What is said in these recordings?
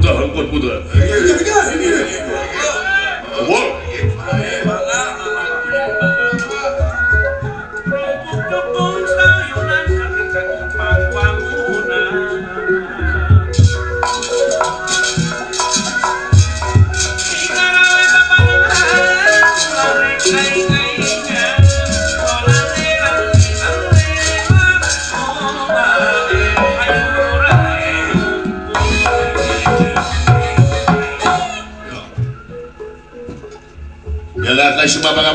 Hangkot putra.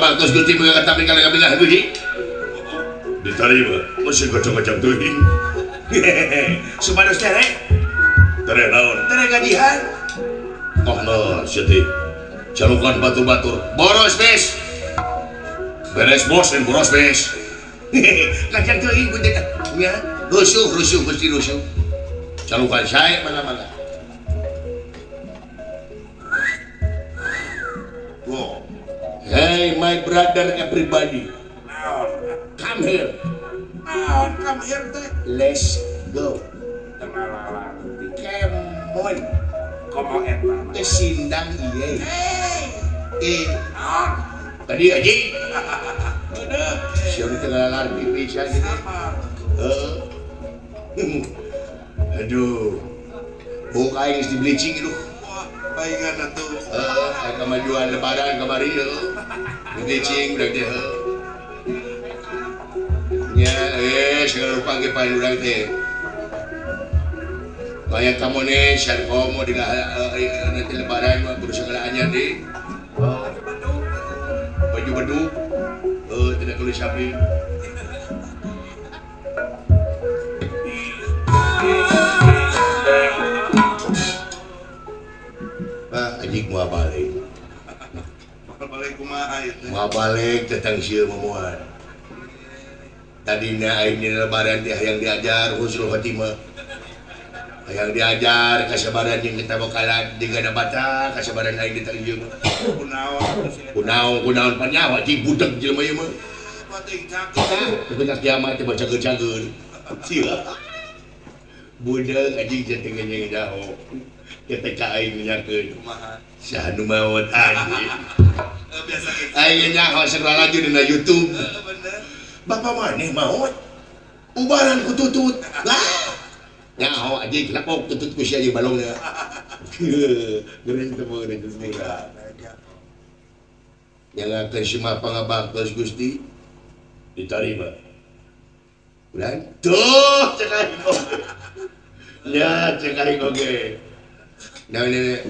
Bagus Gusti mengatakan kalau kami lah Gusti diterima masih kocok-kocok teuing supados tere tere naon tere gajihan oh no sia teh calukan batur-batur boros bes beres bos dan boros bes kacang teuing Gusti nya rusuh rusuh Gusti rusuh calukan sae mana-mana. Hey, my brother everybody, come here. Come here teh. Let's go. Come on. Komo eta. Teh sindang ieu. Eh. Tadi aja. Siapa teh ngalalar pipi sia gitu. Heeh. Aduh. Buka aing geus di bleaching ieu. Baingan atuh. Heeh, aya kamajuan lebaran kamari heuh. Di bleaching udah teh heuh. Nya segala rupa ge paling urang teh. Kaya kamone sarkomo dina nanti lebaran mah kudu segala anyar deui. Baju beduk. Heuh, tidak kudu sapi. Anjing moal balik. Moal balik kumaha ieu teh? Moal balik tetang sieun momoan. Tadina aing dina lebaran teh hayang diajar husnul khotimah. Hayang diajar kasabaran jeung ketawakalan jeung bata kasabaran aing ditang ieu mah. Kunaon kunaon kunaon panyawa cing budeg jelema ieu mah. Penting cakep. Tapi ka kiamat teh baca cageun. Sia. Budeg anjing teh ngenyeng jaho. Ketika aing nyakeun kumaha saha nu maot anjing. Biasa kitu. Aing nyaho segala laju dina YouTube. Bener. Bapak maneh maot. Ubaran ku tutut. Lah. Nyaho anjing lepok tutut ku sia jeung balongna. Geuning teu meureuh murah. Nyangakeun si mah pangabaktos Gusti ditarima. Ulah tuh cek aing. Nya cek aing oge. Nah, ini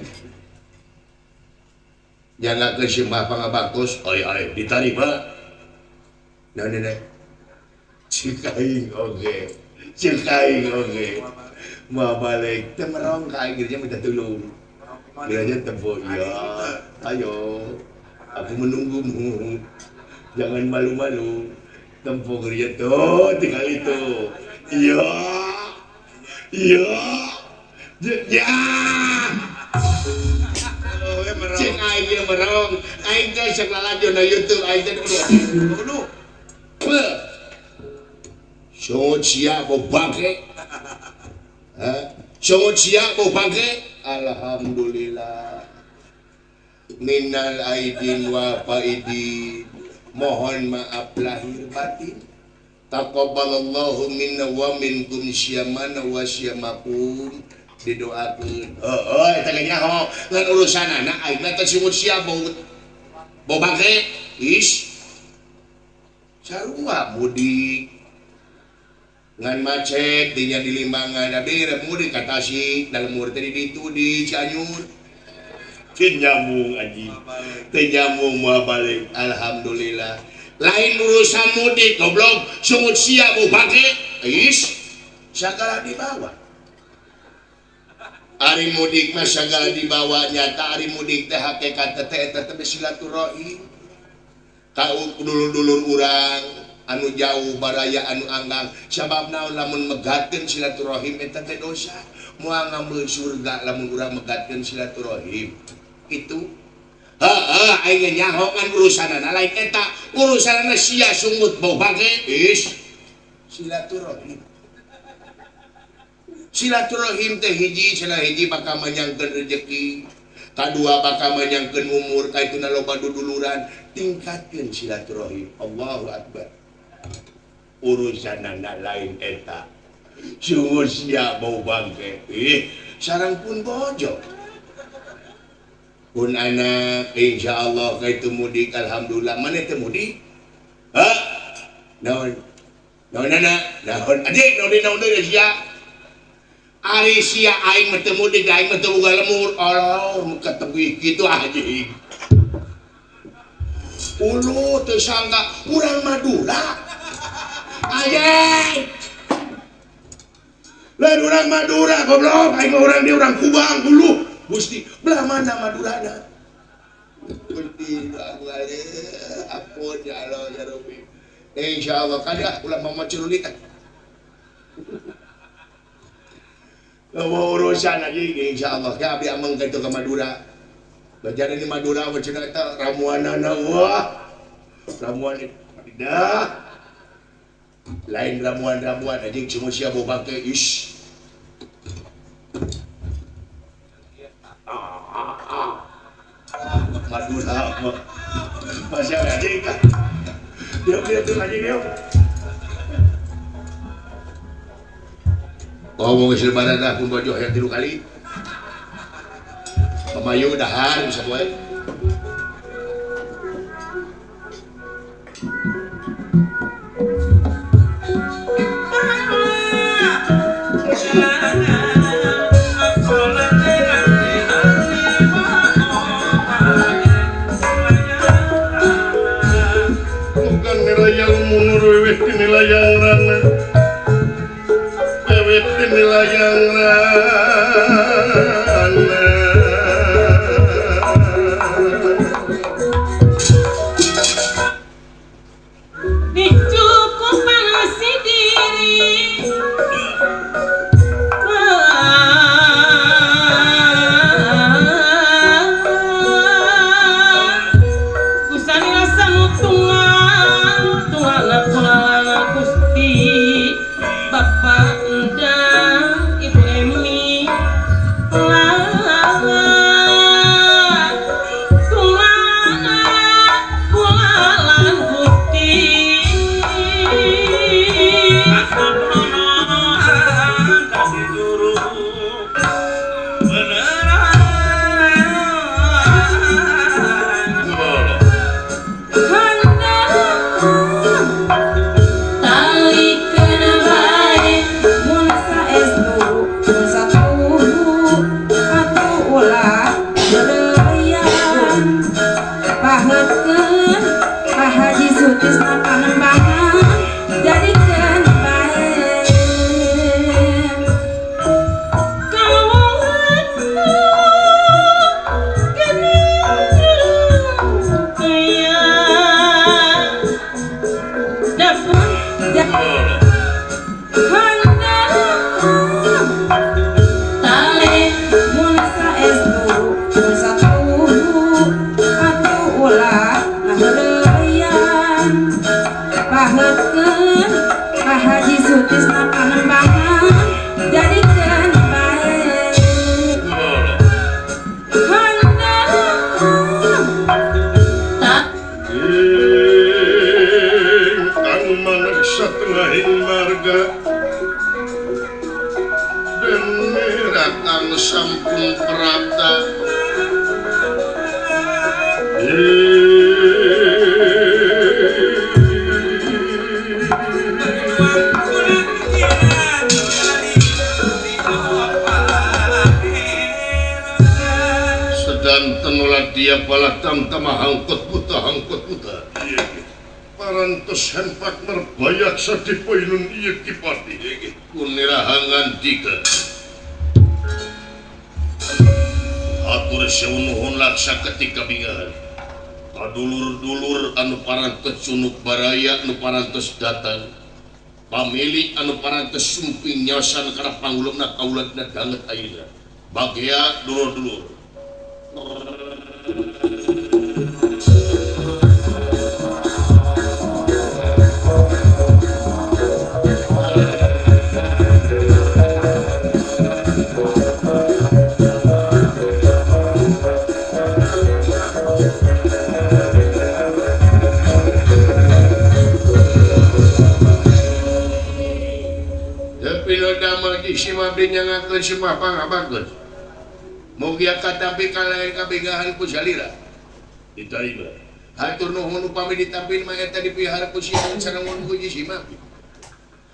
jangan ke simbah pangabaktos, oi oi ditarima. Nah, ini cikaing oge, cikaing oge. Mau balik, teu merong ka aing geurnya minta tulung. Geurnya tempo ya. Ayo, aku menunggumu. Jangan malu-malu. Tempo geurnya tuh tinggal itu. Iya. Iya. Ya. Cek aing merong, aing teh sok lalajo na YouTube aing teh kudu. Sungut sia bau bangke. Hah? Sungut sia bau bangke. Alhamdulillah. Minal aidin wa faidin. Mohon maaf lahir batin. Taqabbalallahu minna wa minkum syamana wa syamakum. Didoakeun. Heuh, eta ge nyaho ngan urusanana aing teh sungut sia bau bau bangke. Is. Sarua mudik. Ngan macet dinya di Limbangan abi rek mudik ka Tasik dalam mur teh di ditu di Cianjur. Teu nyambung anjing. Teu nyambung moal balik. Alhamdulillah. Lain urusan mudik goblok, sungut sia bau bangke. Is sagala dibawa. Ari mudik mah sagala dibawa nyata ari mudik teh hakikat teh eta teh silaturahim. Ka dulur-dulur urang anu jauh baraya anu anggang sabab naon lamun megatkeun silaturahim eta teh dosa. Moal ngambil surga lamun urang megatkeun silaturahim. Itu heeh aing nyaho kan urusanana lain eta urusanana sia sungut bau bangke is silaturahim. Silaturahim teh hiji cenah hiji bakal manyangkeun rejeki, kadua bakal manyangkeun umur, kaituna loba duduluran, tingkatkeun silaturahim. Allahu akbar. Urusanana lain eta. Sungut sia bau bangke. Ih, sareng pun bojo. Pun anak insyaallah kaitu mudik alhamdulillah. Mana teh mudik? Hah? Naon? Naon anak? Naon? Adik naon naon deui sia? Ari sia aing mah teu mudik, aing mah teu boga lemur. Allah, muka tebih kitu anjing. Ulu teu sangka urang Madura. Anjing. Lain urang Madura goblok, aing mah urang di urang Kubang dulu. Gusti, belah mana Madurana? Gusti, ampun ya Allah ya Rabbi. Insyaallah kada ulah mama cerulit. Bawa urusan aja insyaallah ka abdi ameng ka itu ke Madura. Belajar di Madura cenah eta ramuanana wah. Ramuan dah. Lain ramuan-ramuan anjing semua sia bau bangke is. Madura masih ada anjing. Dia dia anjing dia. Oh, mau ngisi lebaran dah pun baju yang 3 kali. Pemayu dahar bisa buat. Bukan nilayang munur weweh nilayang rana. Weweh nilayang rana. Dicukupan si diri. Kusanina samutungan tungan kunalana Gusti Bapak dan Ibu Emi tungan Gusti Sampun prapta Arya Palatam tamah hangkot buta hangkot buta. Parantos hempak merbayak sadipoinun ieu Kipati. Kunirahangan dika. Atur seunuhun laksa ketika bingahan. Kadulur-dulur anu parantos sunuk baraya anu parantos datang. Pamili anu parantos sumping nyaosan kana pangulumna kauladna danget ayeuna. Bagea dulur-dulur. Nyangakeun semah pangabageus. Mugia katampi kalayan kabegahan ku salira. Ditarima. Hatur nuhun upami ditampil mah eta dipihara ku siang sareng ku jisima.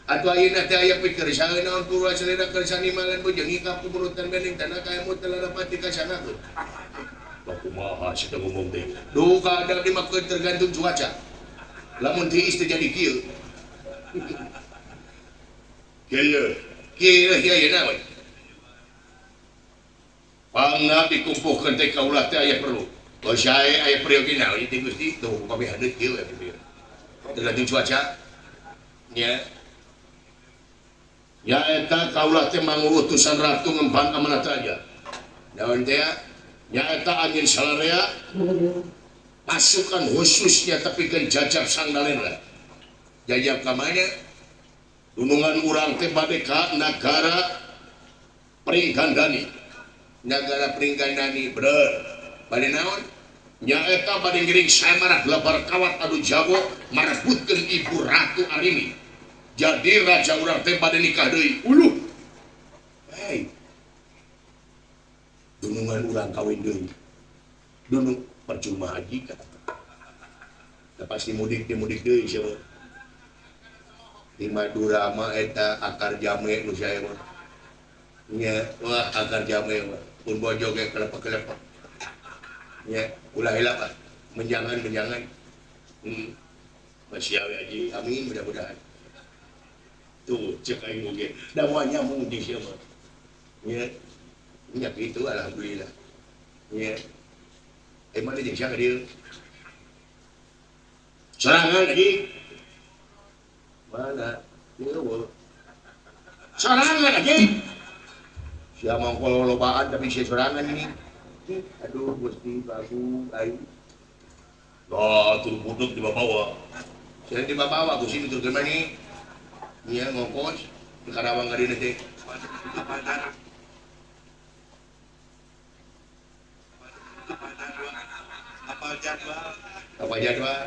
Atuh ayeuna teh aya pikir saeuna naon purwa salira keur sanimalan bujeng ka kuburutan bening tanah kaemut telarapati ka sangakeun. Kumaha sih ngomong teh? Duh kaadaan di mah tergantung cuaca. Lamun tiis teh jadi kieu. Kieu. Kieu ayeuna we. Pangna dikumpulkeun teh kaulah teh aya perlu. Oh sae aya peryogi naon teh Gusti tuh upami hadeut kieu we. Tergantung cuaca. Nya. Ya eta kaulah teh mangurutusan ratu ngemban amanat raja. Naon teh? Ya eta anjeun salarea pasukan khususnya tapi kan jajab sang nalendra. Jajab ka mana? Dunungan urang teh bade ka nagara Pringgandani. Nagara Pringgandani bener. Bade naon? Nya eta bade ngiring samarah lebar kawat anu jago marebutkeun Ibu Ratu Arini. Jadi raja urang teh bade nikah deui. Uluh. Hei. Dunungan urang kawin deui. Dunung percuma haji ka. Da pasti mudik teh mudik deui sia. Di Madura mah eta akar jame nu saya mah. Nya, wah akar jame mah. Pun bojo ge kelepek-kelepek. Nya, ulah hilap ah. Menjangan-menjangan. Masih awe haji. Amin mudah-mudahan. Tuh cek aing oge. Da moal nyambung di sia mah. Nya. Nya kitu alhamdulillah. Nya. Emang jeung sia ka dieu? Sorangan haji. Mana? Ieu. Sorangan haji. Sia mangkol lobaan tapi sia sorangan ini. Aduh Gusti bagus aing. Lah atuh buduk di babawa. Sia di babawa Gusti nuturkeun mah. Nya ngongkos di Karawang ka dieu teh. Apal jadwal. Apal jadwal.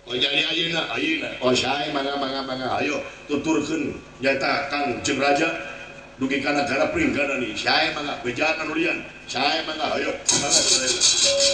Oh jadi ayeuna, ayeuna. Oh sae mangga mangga mangga. Ayo tuturkeun nyaeta Kang Jeung Raja dugi ka nagara Pringgandani. Sae mangga bejaan anu lian. Sae mangga ayo. Mangga.